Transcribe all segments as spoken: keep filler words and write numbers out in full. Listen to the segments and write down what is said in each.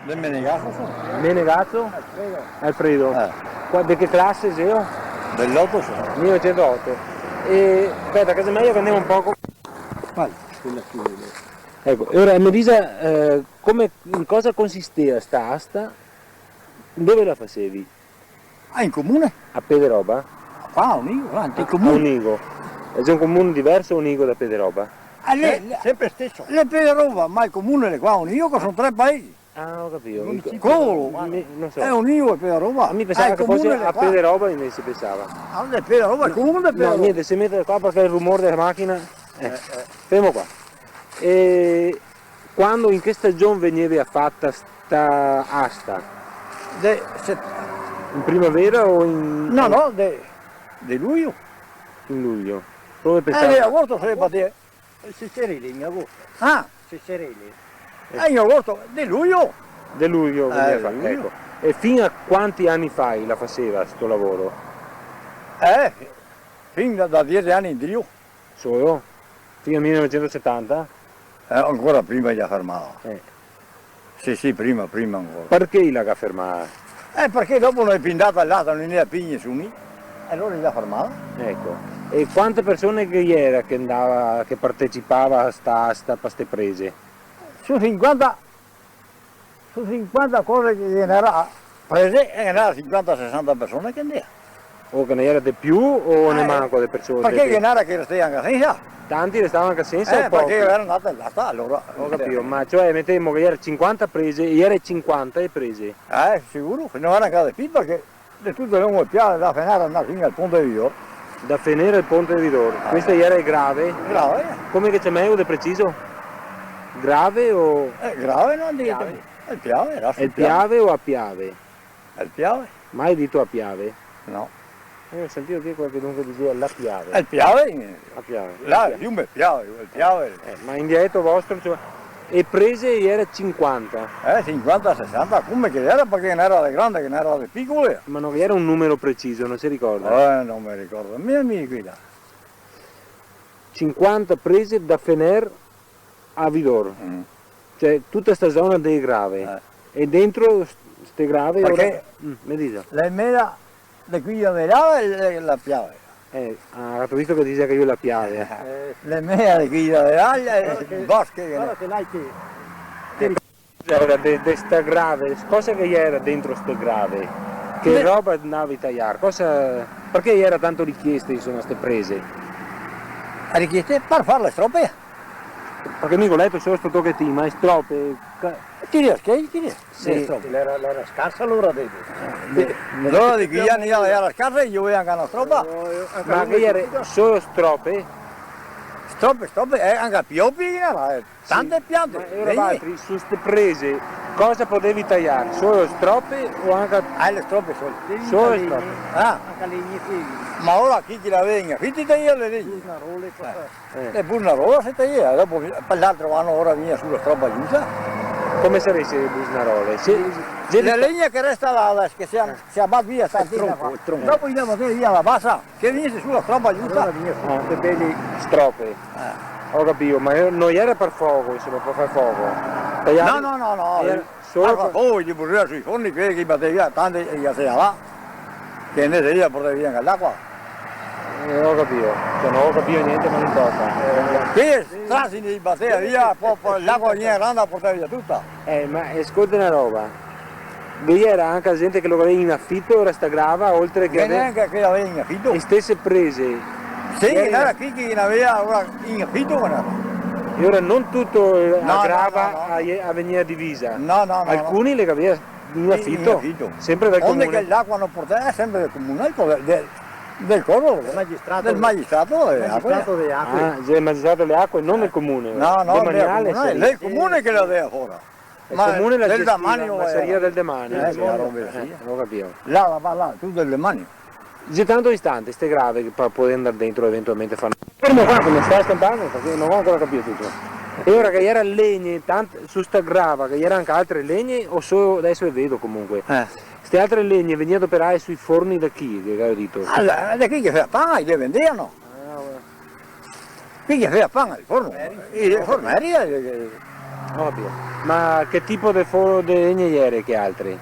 Del Menegazzo, so. Menegazzo? Alfredo. Alfredo. Eh. Qua, de che clase seo? Del oto, so. Mile novesento oto. E, speta, che xe mejo che andemo un poco. Vai, quela che vede. Eco, e ora me disa, eh, come, in cosa consistea sta asta? Dove la fasevi? Ah, in comune? A Pederoba? Qua, a Onigo, là, in comune. A Onigo. E xe un comune diverso Onigo da Pederoba? Ah, l'è, eh, l'è, senpre steso. L'è Pederoba, ma el comune l'è qua, Onigo, che son tre paesi. Ah, go capìo. Municipio. Come? Mi, no so. Eh, Onigo e Pederoba. Mi pensavo che fose a Pederoba, invese pensavo. Ah, l'è Pederoba, el comune de Pederoba. No, gnente, se mete qua parché el rumor dela machina. Eh, eh, fermo qua. E quando, in che stagion vegneva fata sta asta? De, se... In primavera o in... No, no, de, de lujo. In lujo. Come pensavo? Eh, de agosto sarebbe de... Eh, se serele in agosto. Ah! Se serele. Eh. Eh, in agosto, de lujo. De lujo, eh, vegneva fata, lujo. Eco. E fin a quanti ani fa la faseva sto lavoro? Eh, fin da, da diese ani indrio. Solo? Fin al mile novesento setanta? Eh, ancora prima i la fermava. Eh. Sì, sì, prima, prima ancora. Parché i la ga fermada? Eh, parché dopo no xe pì ndata là, no ghe n'era pì nesuni, e alora i la fermava. Eco. E quante persone che iera che ndava, che partecipava a sta asta, pa ste prese? Su sinquanta, su sinquanta cose che ghe n'era prese, e ghe n'era sinquanta, sesanta persone che ndea. O che ghe n'era de pì, o ne manco de persone? Eh, parché ghe n'era che restava anca sensa. Tanti restava anca sensa, eh, o pochi? Parché iera ndata là, alora. Go capìo, ma cioè, metemo che iera sinquanta prese, iera sinquanta e prese. Eh, sicuro, che no iera anca de pì, parché de tuto longo el Piave, da Fenera andar fin al Ponte de Vidor. Da Fenera al Ponte de Vidor. Eh. Questo iera el Grave? Grave, eh. Come che se ciamava de preciso? Grave o... Eh, Grave, no, Piave. El Piave, iera sul Piave. El Piave o a Piave? El Piave. Mai dito a Piave? No. Eh, go sentìo che qualchedun che diseva la Piave. El Piave, eh. A Piave. Là, el fiume Piave, el Piave. Eh, ma in dialeto vostro, cioè, e prese iera sinquanta? Eh, sinquanta, sesanta, come che iera, parché ghe n'era de grande, ghe n'era de picole. Ma no iera un numero preciso, no se ricorda? Eh, no me ricordo, mi, mi, quela. Sinquanta prese da Fener a Vidor. Mm. Cioè, tuta sta zona de Grave. Eh. E dentro s-, ste Grave... Parché ora, mm, me disa. La mea de qui de là, la, la Piave. Eh, ah, go visto che dise che lu la Piave. Eh. La mea de qui de là, el bosco che... Ora che l'hai che... Ora, de, de sta Grave, cosa che iera dentro ste Grave? Che roba ndavi taiar? Cosa, parché iera tanto richieste, insoma, ste prese? Richieste par far le strope. Parché mi go leto solo sto tochetin, ma e strope, ca- Ti riesci, ti riesci. Sì. Le strope. L'era, l'era scarsa l'ora de... Eh, de, de... L'ora de quei ani iera scarsa, i ghe voleva anca na stropa. Ma che iera solo strope? Strope, strope, eh, anca piopi, eh, ma, eh. Tante piante, legne. Sì, ma e ora valtri, su ste prese, cosa podevi taiar? Solo strope o anca... Ah, le strope solo. Solo strope. Ah. Anca legne, sì. Ma ora chi che le gaveva in afito i taia le legne? Busnarole, cosa? Eh. Eh. Le busnarole se taia, dopo, par l'altro ano ora vegnea su la stropa giusta. Come sarese le busnarole? Se, se... Le legne che resta là, là, che se, se bat via sta antena qua. El tronco, el tronco. Dopo i la bate via la basa. Che vegnese su la stropa giusta. Alora vegnea su ste bele strope. Eh. Go capìo, ma no iera par fogo, insoma, par far fogo. No, no, no, no. Iera solo par far fogo, i brusea sui forni, quei che i bateva via, tante, i ghe lasea là. Che invese i la portava via anca l'acua. Eh, go capìo. Cioè, no go capìo gnente, ma no inporta. Eh, quei strasini i bateva via, po, po l'acua vegnea granda, la portava via tuta. Eh, ma scolta na roba. Ghe iera anca gente che lo gaveva in afito, ora sta Grava, oltre che... Ghe n'è anca che l'aveva in afito. E stese prese. Sì, ghe n'era chi che ghe n'aveva ora in afito, ghe n'era. E ora no tuto, eh, a Grava, no, no, no, a, a vegnea divisa. No, no, no, no. Alcuni le gaveva in afito. In afito. Senpre dal comune. Onde che l'acua no portava, eh, senpre dal comune, eco, del, del coso, del magistrato, del magistrato dele acque. Magistrato dele acque. Ah, sì, el magistrato dele acque, no del comune. No, no, del comune, del comune che la dea fora. El comune la gestiva, ma saria del demanio, eh, insoma. Eh, sì, la roba, sì. Eh, go capìo. Là, là, là, tuto del demanio. Xe tanto distante ste Grave che par poder ndar dentro eventualmente far... Fermo qua, che me sta stampando, parché no go ancora capìo tuto. E ora che iera legne, tant-, su sta Grava, che iera anca altre legne, o solo, deso le vedo comunque. Eh. Ste altre legne vegnea doperade sui forni da chi, che gavevo dito? Alora, da chi che fea pan, i le vendea, no? Ah, va. Chi che fea pan al forno? Formeri. I formeri, eh, Ovio. Ma che tipo de fo-, de legne iere che altri?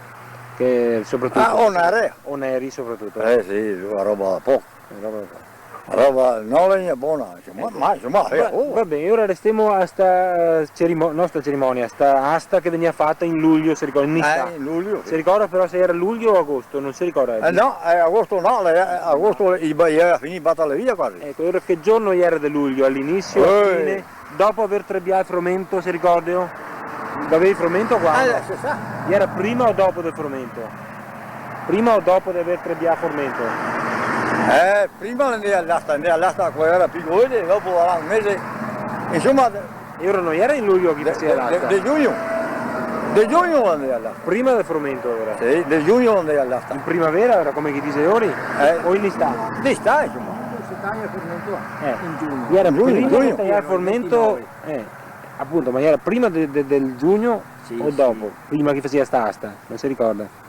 Che sopratuto... Ah, onere. Oneri sopratuto. Eh sì, na roba da poco. Eh, roba da poco. Roba, no, legna bona, insoma, ma, insoma, eh, va, oh. Va ben, ora restemo a sta, eh, cerimo-, no sta cerimonia, sta asta che vegnea fata in luglio, se ricorda, in sta. Eh, in luglio, sì. Se ricorda però se iera luglio o agosto, no se ricorda? Eh, no, eh, agosto no, le, eh, agosto i ba-, i iera finì, batalea via quasi. Eco, ora che giorno iera de luglio, a l'inisio, a fine? Dopo aver trebià el fromento, se ricordeo? Gavevi el fromento qua, no? Eh, se sa. Iera prima o dopo del fromento? Prima o dopo de aver trebià el fromento? Eh, prima l'andea a l'asta, andea a l'asta, quando iera picolo, dopo un mese, insoma. E ora no iera in luglio che i fasea l'asta? De, de, de giugno. De giugno l'andea a l'asta. Prima del fromento, ora? Sì, de giugno l'andea a l'asta. In primavera, ora, come che i dixe ora? Eh. O in istà? D'istà, insoma. Se taia el formento, eh, in giugno. Iera prima de taiar el formento, eh, apunto, ma iera prima de, de, del giugno o dopo? Sì, sì. Prima che i fasea sta asta, no se ricorda?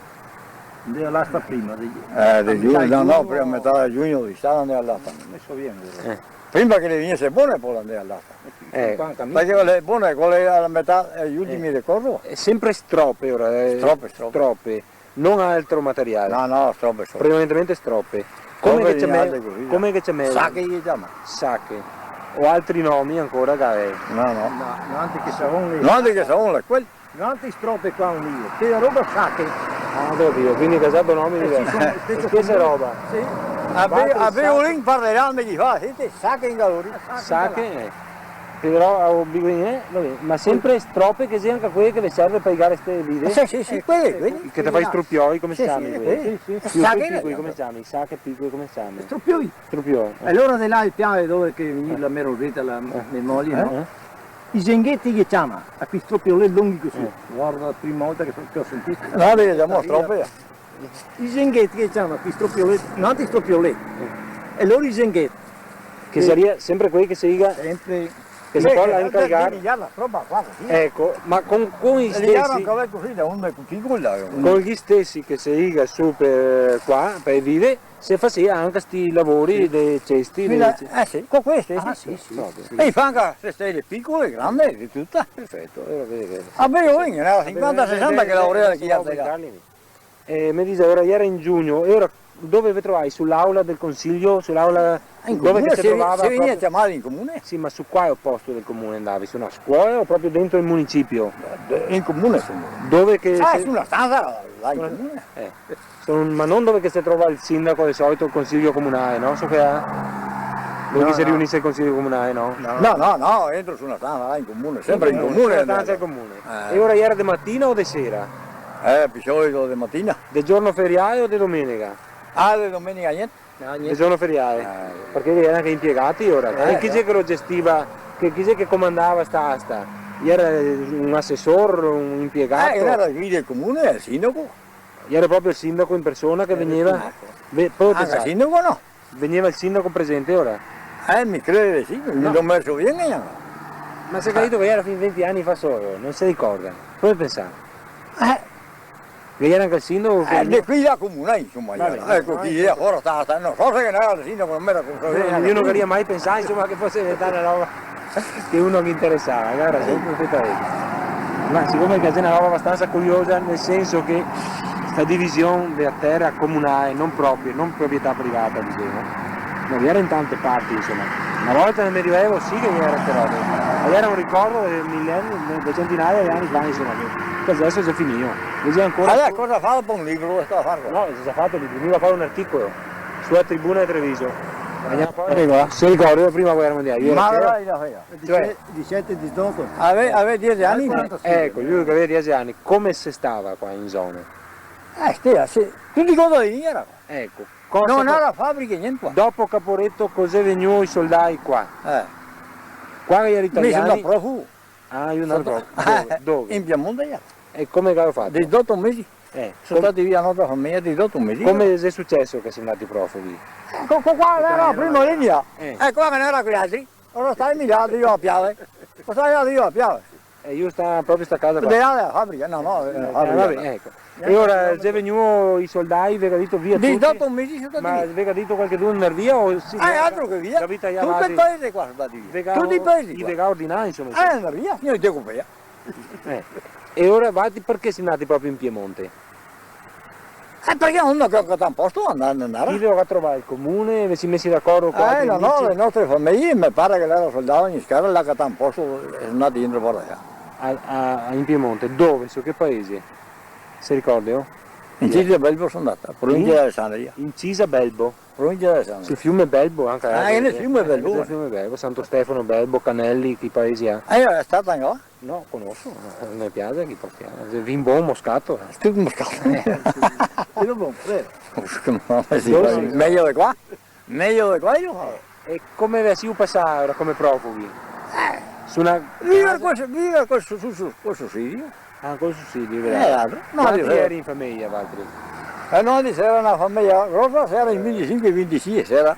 Andea a l'asta prima de... Eh, de giugno, no, no, prima metà de giugno, d'istà andea a l'asta. No me sovien, vero? Eh. Prima che le vegnese bone, po' andea a l'asta. Eh. Parché le bone, quele a la metà, eh, i ultimi de coso. Xe sempre strope ora, eh. Strope, strope. Strope. No altro materiale. No, no, strope, strope. Prevalentemente strope. Come che ciamè-, come che ciamè-? Sache che ciama. Sache. O altri nomi ancora che... No, no. No, no, anca che savon le... No, anca che savon le, quel. No, anca strope qua, un dì. Che roba sache. Ah, ho capito, quindi che ha dato nomi diversi. Eh, sì, insoma, stesa roba. Sì. A Be-, a Beolin parlerà, me ghe fa, senti, sache in calore. Sache, eh. Però, eh, va ben, ma sempre strope che xe anca quele che ve serve par ligare ste vide? Eh, sì, sì, sì, quele, quele. Che te fa i strupioi, come se ciama quele? Sì, sì. Sache, picoli, come se ciama? Sache, picoli, come se ciama? Strupioi. Strupioi, eh. E alora de là el piave dove che vegniva la me Roseta, la me moglie, no? Eh, eh. I zengheti che ciama, a quei strupioleti longhi cusì. Eh. Varda, la prima volta che so-, che go sentìo. No, vedi, siamo strope. I zengheti che ciama, quei strupioleti, no, quei strupioleti. Eh. E lori i zengheti. Che saria sempre quei che se liga, sempre, che se cola anca al gar. Eco, ma con, con i stesi, con gli stesi che se liga su par qua, par le vide, se fasea anca sti lavori de cesti, de ce-, eh sì, con questi, sì, sì, sì. E i fa anca ste stele picole, grande, de tuta. Perfeto, alora vedi che... Ah, beh, io, eh, cinquanta, sesanta che lavorava chi altro. E me dixe, ora iera in giugno, e ora dove ve trovai? Su l'aula del consiglio? Su l'aula dove che se trovava proprio? Se vegnea ciamà in comune. Sì, ma su quale posto del comune andavi? Su na scola o proprio dentro el municipio? Eh, in comune, insoma. Dove che... Ah, se su na stansa, là in comune. Eh. Su un, ma no dove che se trova el sindaco, de solito el consiglio comunale, no? So che... Dove che se riunise el consiglio comunale, no? No, no, no, dentro su na stansa, là in comune, sempre in comune. Su na stansa del comune. Eh. E ora iera de matina o de sera? Eh, pi solito de matina. De giorno feriale o de domenega? Ah, de domenega gnente. No, gnente. De giorno feriale. Eh. Parché iera anca impiegati ora. Eh, e chi xe che lo gestiva? Che, chi xe che comandava sta asta? Iera un asesor, un impiegato? Eh, iera quei del comune, el sindaco. Iera proprio el sindaco in persona che vegneva? Iera el sindaco. Ve-, proprio pensate. Ah, el sindaco no. Vegneva el sindaco presente ora? Eh, mi credo de sì, no me so vien, eh. Ma se ga dito che iera fin venti ani fa solo, no se ricorda. Come pensà? Eh. Che iera anca el sindaco? Eh, de quei là comune, insoma, iera. Eco, chi iera fora sta, sta, no so se ghe n'era el sindaco, no me racordo. Eh, mi no gavarìa mai pensà, insoma, che fose diventà na roba che uno ghe interesava, ga rason, perfetamente. Ma sicome che xe na roba abastansa curiosa, nel senso che sta division dea tera comunale, no proprio, no proprietà privata, disemo, no iera in tante parti, insoma. Na volta nel Medioevo sì che iera ste robe, ma iera un ricordo de milen-, de centinaia de ani fa, insoma, che, che deso xe finìo. Cusì ancora... Alora cosa fa dopo un libro? Cosa sta a far qua? No, se ga fato el libro, mi go da far un articolo. Sulla tribuna de Treviso. Andiamo a fare qua. Se ricorda, prima guerra mondiale, iera... Ma dai, dai, dai. Cioè, disete, disdoto. Aveva, aveva diese ani? Eh, eco, lu che aveva diese ani, come se stava qua in zona? Eh, stea, sì, tuti contadini iera qua. Eco, cosa... No iera fabriche, gnente qua. Dopo Caporetto, cos'è vegnù i soldai qua? Eh. Qua iera italiani? Mi so ndà profugo. Ah, lu ndà profugo. Dove? Dove? In Piemonte, iera. E come che gavé fato? Disdoto mesi. Eh, so stati via nosa fameja disdoto mesi. Come xe suceso che sé ndati profughi? Eco qua, no, no, prima de via. Eh. Eco qua che no iera quei altri. Alora stavo mi là, io a Piave. Stavo mi là, io a Piave. E lu sta proprio sta casa qua? De là dea fabrica, no, no, eh, fabrica. Va ben, eco. E ora xe vegnù i soldai, ve ga dito via tuti? Disdoto mesi so stati via. Ma ve ga dito qualchedun ndar via o sì? Eh, altro che via. Capito, tuto el paese qua so ndati via. Tuti i paesi qua. I ve ga ordinà, insoma. Eh, ndar via, signor Dio, che via. Eh. E ora valtri parché sì ndati proprio in Piemonte? Eh, parché no, no, che, che tanposto andar, andar. Chi ve ga trovà, el comune? Ve sì mesi d'acordo co altri amici? Eh, no, no, le nostre fameje, me pare che l'era soldà ogni schera, là che tanposto, eh, so ndati dentro par là. A, a, in Piemonte, dove? Su che paese? Se ricordeo? In Cisa Belbo so ndata, provincia de Alessandria. In Cisa Belbo? Provincia de Alessandria. Sul fiume Belbo, anca, eh, nel fiume Belbo, sul fiume Belbo, Santo Stefano, Belbo, Canelli, che paesi là? Eh, xe stata anca là? No, conoso, eh, me piaxe che portiamo. Vin bon, moscato, eh. Tuto moscato. Eh, sì. Vin bon, vero? Sì, mejo de qua. Mejo de qua, io. E come ve sì pasà ora come profughi? Eh. Su na... Viver col, viver col su-, su-, su-, col susidio. Ah, col susidio, vero. Eh, altro. No, quanti ieri in fameja, valtri? Eh, no, se iera na fameja grosa, se iera in vintisinque, vintisie, se iera.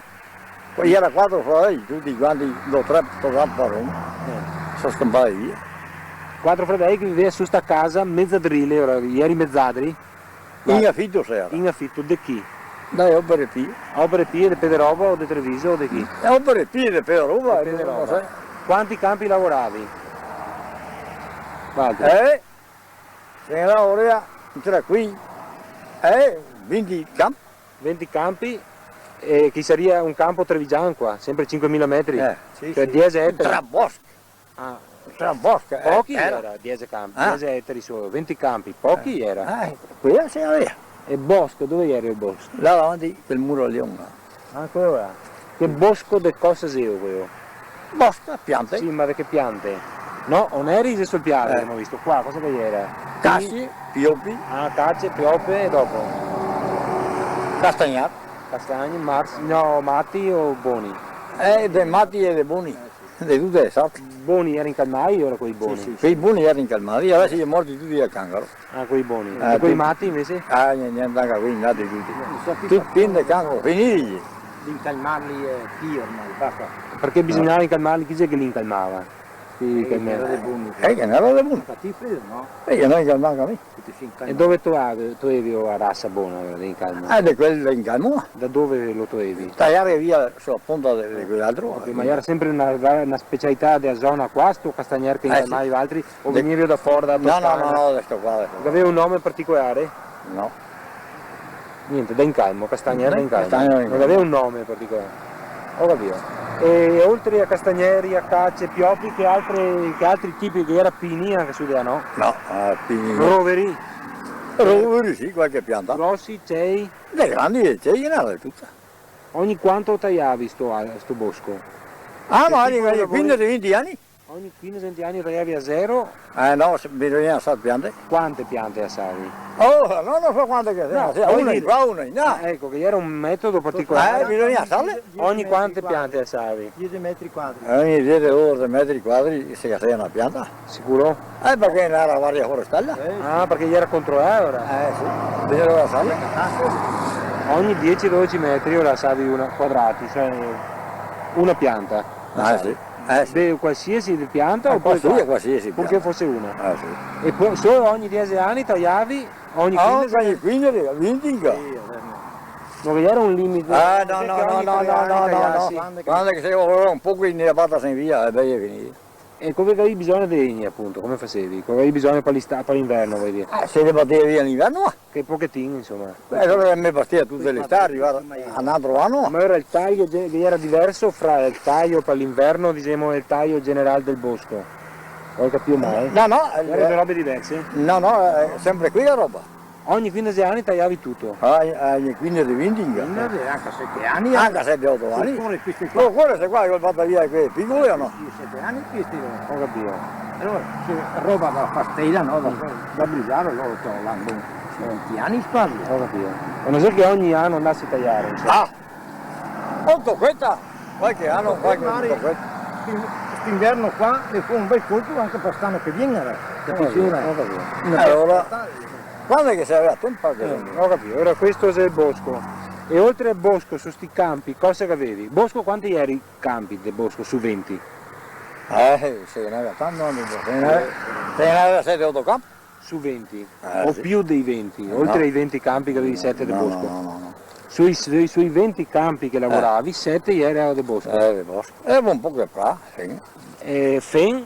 Po iera quatro fradei, tuti quanti, do, tre, tornati a Roma. Eh. So scanpati via. Quatro fradei che viveva su sta casa, mezadrile, ora, ieri mezadri? In afito se iera. In afito de chi? Dae Opere Pie. Opere Pie de Pederoba o de Treviso o de chi? E Opere Pie de Pederoba, de Pederoba. No so. Quanti canpi lavoravi? Valtri? Eh? Se lavorava, iera qui, eh, vinti canpi. Vinti canpi, eh, che saria un canpo trevigian qua, sempre sinquemila metri. Eh, sì, sì. Cioè diese etari. Tra boschi. Ah. Tra boschi, eh, pochi iera. Iera, diese canpi, eh? Diese etari solo, vinti canpi, pochi iera. Eh, quea se gaveva. E bosco, dove iera el bosco? Là davanti, quel muro lì, là. Ah, queo là. Che bosco de cosa xeo queo? Bosco, piante. Sì, ma de che piante? No, no iera sto piante che gavemo visto qua, cosa che iera? Casie, piopi. Ah, casie, piope e dopo? Castagnar. Castagni, mars-, no, mati o boni? Eh, de mati e de boni. De tute le sorti. Boni iera incalmai, ora quei boni? Sì, sì, sì. Quei boni iera incalmai, deso i xe morti tuti del cancaro. Ah, quei boni. Eh, e quei tuti mati invese? Ah, gnente, gnente, anca quei ndati tuti. Tuti pien de cancaro, finiti. D'incalmarli xe pì ormai, basta. Parché bisognava incalmarli? Chi xe che li incalmava? Sì, eh, che ghe n'era de boni. Eh, che ghe n'era de boni. Infati, Fredo, no? Eh, che no incalmava anca mi. Tuti se incalmava. E dove toavi, toevi la rasa bona de incalmo? Eh, de quel incalmo. Da dove lo toevi? Taiar via su la ponta de, de quel altro. Ok, ma iera sempre na, na specialità dea zona qua, sto castagner che incalmavi valtri? O vegnevi da fora, da Toscana? No, no, no, no, de sto qua, de sto qua. Gaveva un nome particolare? No. Gnente, da incalmo, castagner da incalmo. Castagner da incalmo. No gaveva un nome particolare. Go capìo. E oltre a castagneri, a casie, piopi, che altre, che altri tipi, che iera pini anca su de là, no? No, eh, pini no. Roveri? Roveri, sì, qualche pianta. Grosi, cei? De grandi, de cei, ghe n'era de tuta. Ogni quanto taiavi sto, sto bosco? Ah, ma ogni quindese, vinti ani. Ogni quindese, vinti ani taiavi a zero? Eh, no, se, bisogna asar piante. Quante piante asavi? Oh, no, no so quante che... No, sì, una in qua, una in là. Ah, eco, che iera un metodo particolare. Eh, bisogna asarle. Ogni quante piante asavi? Diese metri quadri. Ogni diese o dodese metri quadri se asea na pianta. Sicuro? Eh, parché iera varia forestala. Ah, parché iera controlà, ora? Eh, sì. Bisogna asarle. Ogni diese, dodese metri, ora asavi una, quadrati, cioè una pianta. Ah, sì. Eh, sì. Beh, qualsiasi pianta, eh, o pure qualsiasi, qualsiasi pianta. Purché fose una. Eh, sì. E po-, solo ogni diese ani taiavi, ogni quindese? Ah, ogni quindese, vinti. Sì, va ben. No ghe iera un limite? Ah, no, no, no, no, no, no, no. Quando che se lavora un poco in la pata sen via, e beh, xe finìo. E co che gavevi bisogno de legna, apunto, come fasevi? Co che gavevi bisogno par l'ista-, par l'inverno, vol dir? Eh, se le batea via l'inverno, va. Che pochetin, insoma. Eh, alora me bastea tute l'istà, rivar a un altro ano. Ma iera el taio ge-, che iera diverso fra el taio par l'inverno, disemo, e el taio general del bosco? Go capìo mal? No, no, eh, iera due robe diverse? No, no, eh, sempre quea roba. Ogni quindese ani taiavi tuto? Ah, ogni quindese, vinti, eh. Quindese, anca sete ani, eh. Anca sete, oto ani. Ancora queste qua. Ancora ste qua, che go fato via quele picole, o no? Sì, sete ani questi, eh. Go capìo. Alora, xe roba da far stela, no? Da, da brisar, lori te la dan vinti ani, squasi. Go capìo. E no xe che ogni ano andasi a taiar, insoma. Ah! Oto queta, qualche ano, qualche oto queta. Magari sti-, st'inverno qua, e po un bel colpo anca par st'ano che vien, eh, capìo? Go capìo. Alora, quando che se gaveva tenpo che... Eh, go capìo. Alora questo xe el bosco. E oltre al bosco, su sti canpi, cosa che gavevi? Bosco, quanti iera i canpi de bosco su vinti? Eh, se ghe n'era tanti, no, se ghe n'era, se ghe n'era sete, oto canpi. Su vinti, eh, o sì, pì dei vinti, eh, oltre ai vinti canpi che gavevi sete de bosco. No, no, no, no, no. Sui, sui, sui vinti canpi che lavoravi, eh, sete iera de bosco. Eh, de bosco. E un poco de pra, sì. E fen?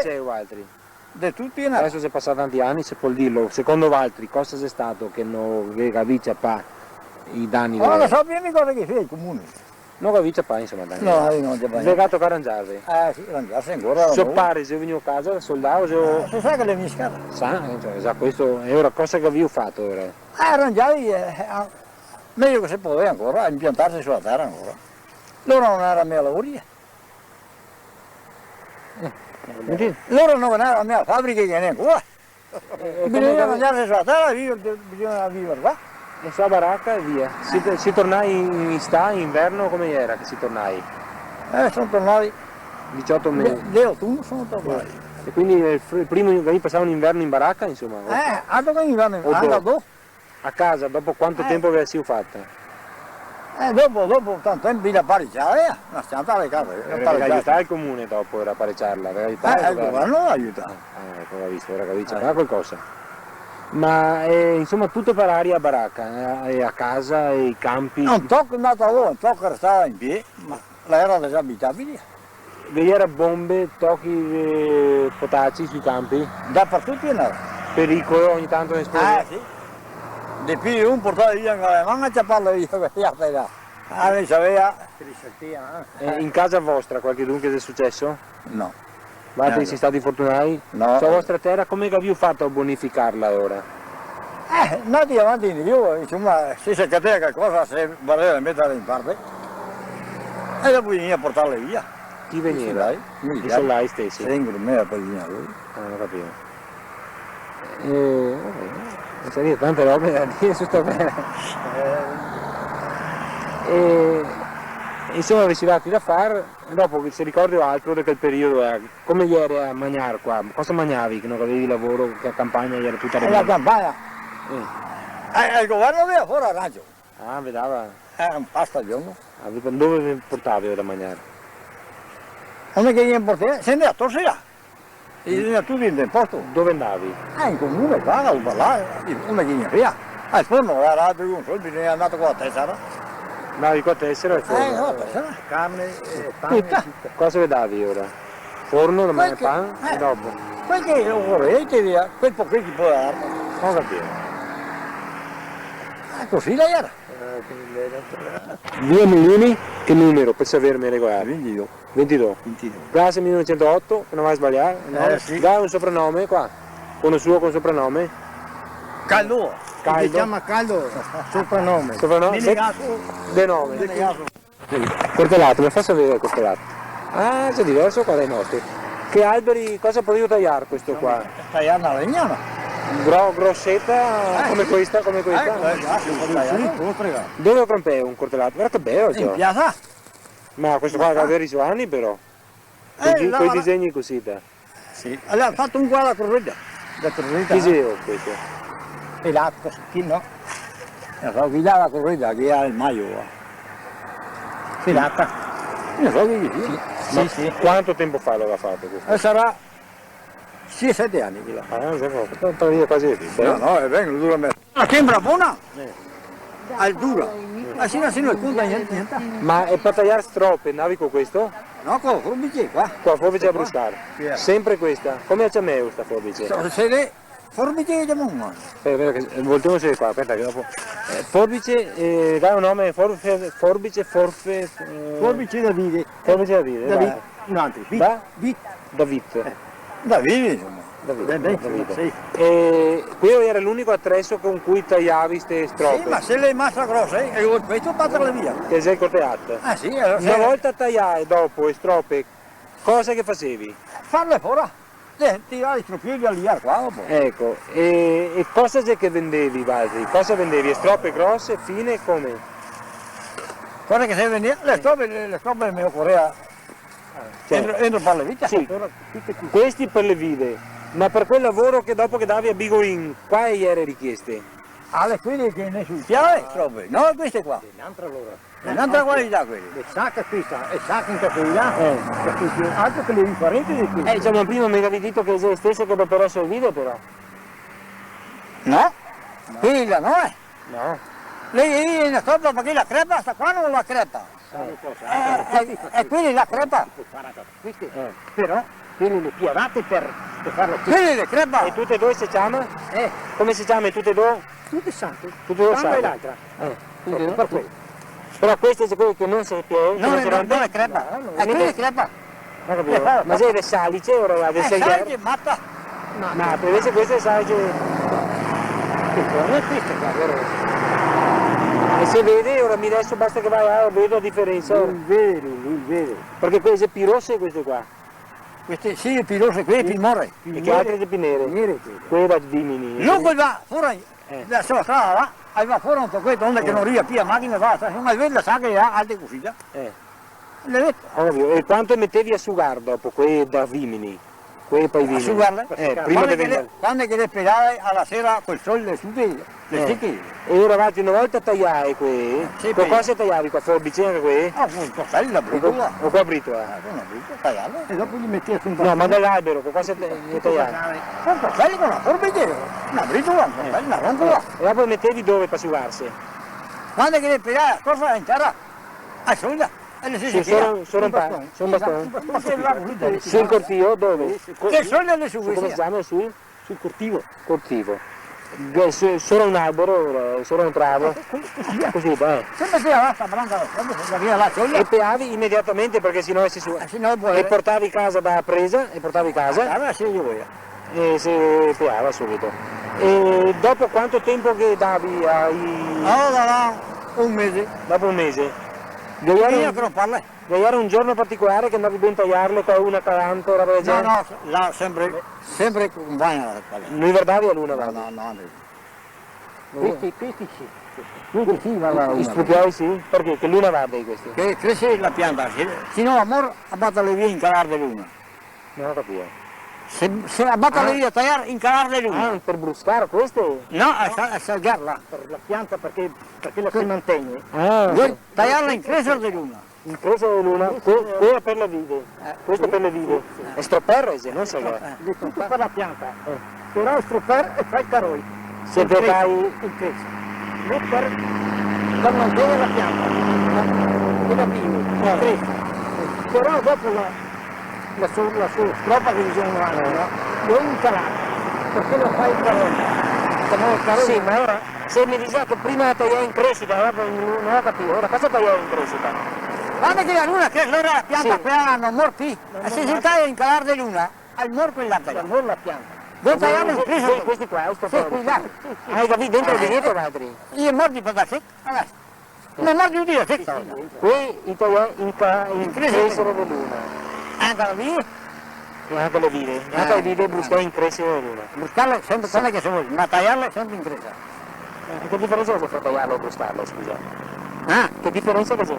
Cosa xe, valtri? De tuti e nada. Deso xe pasà tanti ani, se pol dirlo, secondo valtri cosa xe stato che no ve gavì ciapà i dani? Ma no so pì mi cosa che fea el comune. No gavì ciapà, insoma, dani. No, mi no ciapà. Ve ga tocà rangiarve. Eh, sì, rangiarse ancora. So pare, xe vegnù a casa, soldà, o xe... Eh, se sa che l'è miscata. Sa, eh, cioè, sa questo, e ora cosa che gavì fato ora? Eh, rangiarse, eh, eh, mejo che se podea ancora, impiantarse su la tera ancora. Lora no ghe n'era mia lavori. Eh, capito? Lora no ghe n'era mia fabriche che gnente ancora. Eh, eh, bisogna come che mangiarse su la tera, viver, bisogna viver qua. E su la baraca e via. Si, si tornai in, in istà, in inverno, come iera che si tornai? Eh, son tornai. Diciotto mesi. De, de autuno son tornai. E quindi el fr-, el primo che pasava un inverno in baraca, insoma? Eh, altro che inverno, o anca dopo. Dopo. A casa, dopo quanto tempo che la si fata? Eh, dopo, dopo tanto tempo, la parecià, eh, na s-cianta de casa, eh, la parecià. Aiutà el comune dopo, era pareciarla, era aiutà... Eh, el governo l'aiuta. Ah, eco, go visto, ora capì, eh, qualcosa. Ma, eh, insoma, tuto par aria a baraca, eh, e a casa, e i campi. Un toco xe ndà là, un toco restava in pie, ma la era disabitabile. Ghe iera bombe, tochi, eh, potaci sui campi? Dapartuto ghe n'era. Pericolo, ogni tanto ne esplodia? Ah, sì. De pì un portava via, ma a ciaparla via, quela là. Ah, no savea. Eh, in casa vostra qualchedun che xe suceso? No. Valtri si stati fortunai? No. Su la vostra tera, come che gavì fato a bonificarla ora? Eh, ndati avanti indrio, insoma, se se catea calcosa, se valeva meterla in parte. E dopo vegnea a portarla via. Chi vegneva? I soldai. I militari. I soldai stesi? Sì, in Grumea poi vegnea lori. Ah, go capìo. Eh, vabè, ghe saria tante robe da dire su sta tera. Eh, insoma, ve si dati da far, e dopo che se ricorda altro de quel periodo, eh, come iera a magnar qua? Cosa magnavi che no gavevi lavoro, che la campagna iera tuta... Eh, la campagna? Eh. Eh, el governo gaveva fora el rancio. Ah, ve dava? Eh, un pasto al giorno. Ah, ve, dove ve portavi da magnar? Onde che i portava? Se ndea a torsela. E i vegnea tuti in del posto. Dove ndavi? Eh, in comune, qua, o là, onde che i ghe n'avea. Al forno, era altro che un soldo, bisognava ndar co la tesera. Ndavi co la tesera al forno? Eh, co la tesera. Carne, eh, pane, tuto. Cosa ve davi ora? Forno, da magnar, pan, eh, e dopo? Quel che ocoreva, via, quel poco che i podeva dar. Go capìo. Eh, cusì la iera. Eh, quindi lei... Via Melini, che numero, par saverme regolare? Ventidó. Ventidó. Ventidó. Clase mile novesento oto, che no me sbagli, no? Eh, sì. Ga un sopranome qua? Conosuo co un sopranome? Caldo. Caldo. Se ciama Caldo, sopranome. Sopranome? Menegaso. De nome. Menegaso. Cortelato, me fa saver el cortelato. Ah, xe diverso qua dai nostri. Che alberi, cosa podeva tajar questo qua? Tajar na legna, no? Gro-, groseta, eh, come questa, come questa? Eh, eh, ah, sì, sì, sì, sì, sì. Dove lo crompè un cortelato? Varda che bel, in piasa. Ma questo qua ga dei ani, però. Eh, coi di-, coi disegni cusì, dai. Sì. Alora, ga fato un qua da Croseta. Da Croseta, eh. Chi xe questo? Pelata, chi no? No so, chi dava Croseta, chi ga el Maio, va. Pelata. No so chi xe. Sì, sì, sì. Ma quanto tempo fa lo ga fato questo? Eh, sarà sie, sete ani che lo fa. Ah, xe fato. Tanto via quasi tuto, eh? No, no, xe ben, dura me-, La tembra bona? Eh. Al dura. Ah, sì, no, sì, no, conta gnente, gnente. Ma e par tajar strope, andavi co questo? No, co forbice qua. Co forbice a bruscar? Sì, eh. Sempre questa? Come la ciameu sta forbice? So-, se le forbice de Monman. Eh, speta che, eh, voltemo su qua, speta che dopo. Eh, forbice, eh, dai un nome, for-, forbice, forfe, eh. Forbice da vide. Forbice da vide, da vide. Dai. Un altro, vit. Da? Vit. Da vit. Eh. Da vide, insoma. Da vide, ben, ben, da vide. Sì. E queo iera l'unico atreso con cui tajavi ste strope? Sì, ma se le masa grose, eh, e questo batarle via. Che xe el cortelato. Ah, sì, alora. Na volta tajà e dopo e strope, cosa che fasevi? Farle fora. Eh, tirare i stropioi da lì a qua, dopo. Eco, e, e cosa xe che vendevi, valtri? Cosa vendevi? E strope grose, fine, come? Cosa che se vendeva? Le strope, le, le strope me ocorea. Cioè, entro, entro par le vite, sì, ancora tutte qui. Questi par le vide, ma par quel lavoro che dopo che davi a Bigoin, qua iere richieste? Ah, le quele che ne sul piave, strope, no, queste qua. Xe n'altra, alora. Xe n'altra qualità quele. Le sache questa, e sache anca quela, eh, parché xe altro che le difarente de queste. Eh, insoma, prima me gavevi dito che xe le stese che doperò servide, però. No? Quela no, eh. No. Le, le, le, no so, parché la crepa, sta qua no la crepa. Eh, eh, e quele la crepa. Queste, eh, però, quele le piavate par, par farlo qui. Quele le crepa. E tute e do se ciama? Eh. Come se ciama tute e do? Tute sante. Tute e do sante. Una e l'altra. Eh. Tute e do, par quele. Però queste xe quele che no se pie-, che no se rompe? No, no le crepa. No, no, e quele le crepa. Ho capito. Ma xe de salice, ora, de salice, mata. Ma invese queste salice, no xe queste qua, vero? E se vede, ora mi deso basta che vaga là, vedo la diferensa. Lu vede, lu vede. Parché queste xe pì rose queste qua. Queste sì, pì rose, quele pì more. E che altre xe pì nere? Nere quele. Quele da Vimini. Lu quel va fora, eh, da so strada là, e va fora un pocheto, onde che no riva pì la machina, va, sta, insoma, vede la sache là, alte cusì, là. Eh. L'è dito. Ovio. E quanto metevi a sugar dopo, quee da Vimini? Quee pa i vini? A sugarle? Eh, prima che venda. Quando che le, quando che le pelave a la sera col sol, le sude, le seche. Eh. E ora, valtri, na volta tajai quee, sì, co cosa tajavi? Co forbice anca quee? Ah, co, co quela britola. O co la britola? Eh, co na britola, tajarle. E dopo li metevi su un bastone. No, ma da l'albero, co cosa te, le tajavi? Con quela, co na forbice, na britola, con quela, na roncola. Eh. E dopo le metevi dove pa sugarse? Quando che le pelave, cosa, in tera? A sola. Eh, sì, sì, sì, solo, solo un pa-, solo un bastone. Sì, sì, sì. Sul cortivo, dove? Che sono le sue, sì. Come si chiama? Sul? Sul cortivo. Cortivo. Che so-, solo un albero, solo un travo. Eh, così, così, eh. Sempre se la sta branca, quando se la via la sola. E peavi immediatamente, parché se no se su-, eh, se no poi, e portavi casa da presa, e portavi casa. Ah, sì, io voglio. E se peava subito. E dopo quanto tempo che davi ai... Ah, da là, un mese. Dopo un mese. Ghe iera un, ghe iera un giorno particolare che andavi ben tajarle, co la luna calante, roba del genere? No, no, là sempre, sempre co la luna calante. No i vardavi la luna, varda? No, no, no. Questi, questi sì. Questi sì, varda la luna. I strupioi sì? Parché? Che luna varda questi? Che crese la pianta, se, se no la mor, la bata via in calar de luna. No go capìo. Se, se la bata via, tajar in calar de luna. Ah, par bruscar queste? No, a sa-, a sajarla. Par la pianta, parché, parché la se mantegne. Ah. Vol tajarla in cresar de luna. In cresar de luna, que-, quela par le vide. Eh, questa sì, par le vide. Sì, sì. Xe stroper, xe, no so che. Eh, xe tuto par la pianta. Eh. Però el stroper el fa i caroi. Se te fai in cresar. No par, par mantegner la pianta. Te capìo? Eh. Cresar. Però dopo la, la so-, la so stropa che disemo anca, no? Lo incalar, parché lo fa i caroi. Come i caroi. Sì, ma ora, se me disè che prima la tajai in cresita, ora no, no go capìo. Ora cosa tajai in cresita? Quando che la luna cres, alora la pianta, sì, quela no mor pì. E se se taja in calar de luna, la mor quela, la mor la pianta. Dentro i anni, sì, questi qua, sto qua. Sì, là. Ah, hai capito? Dentro il vigneto, altri. I è morti par dar seco, adeso. No, morti tuti da seco. Qui i taià in ca-, in crescita de luna. Anca le vive? E anca le vive. Anca le vive bruscà in crescita de luna. Bruscarle sempre, quando che se vol, ma taiarle sempre in crescita. Eh, che diferensa xe fra taiarle e bruscarle, scusa? Ah? Che diferensa che xe?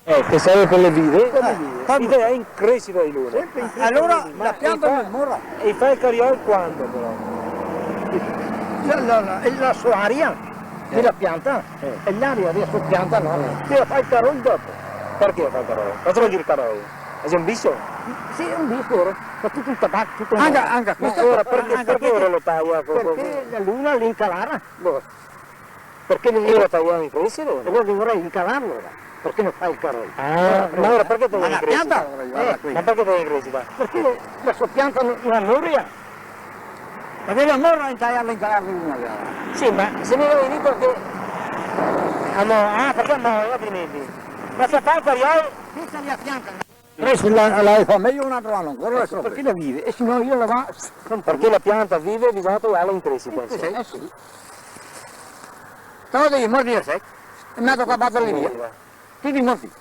Eh, te sa che le vive? Come vive? I taià in crescita de luna. Sempre in crescita de luna. Alora la pianta no mora. E i fa el cariol quando, però? La, la, la, e la so aria, de la pianta, e l'aria de la so pianta, no? Te la fa el cariol dopo. Parché la fa el cariol? Cosa vol dir cariol? Xe un biso? Sì, xe un biso, ora. Fa tuto el tabaco, tuto el... Anca, anca questo, anca questo. Ma ora parché, parché ora lo taia? Parché la luna l'incalara. Boh. Parché no... Ora taià in crescita, ora? E ora dovaria incalarlo, ora, parché no fa el cariol. Ah, ma ora parché taià in crescita? Ma la pianta, eh, ma parché taià in crescita? Parché la so pianta no, no mora. Parché la mora in taiarla, incalarla una gara. Sì, ma se mi gavevi dito che... Ah, no, ah, parché no, altrimenti. Ma se fa el cariol? Questa xe la pianta. Adeso la, la fa mejo un altro ano ancora, adeso. Parché la vive, e se no mi la va... Parché la pianta vive, bisogna taiarla in crescita, sì, insoma. Eh, sì. Stavo dei morti da seco, e me ga tocà baterli via. Tuti morti.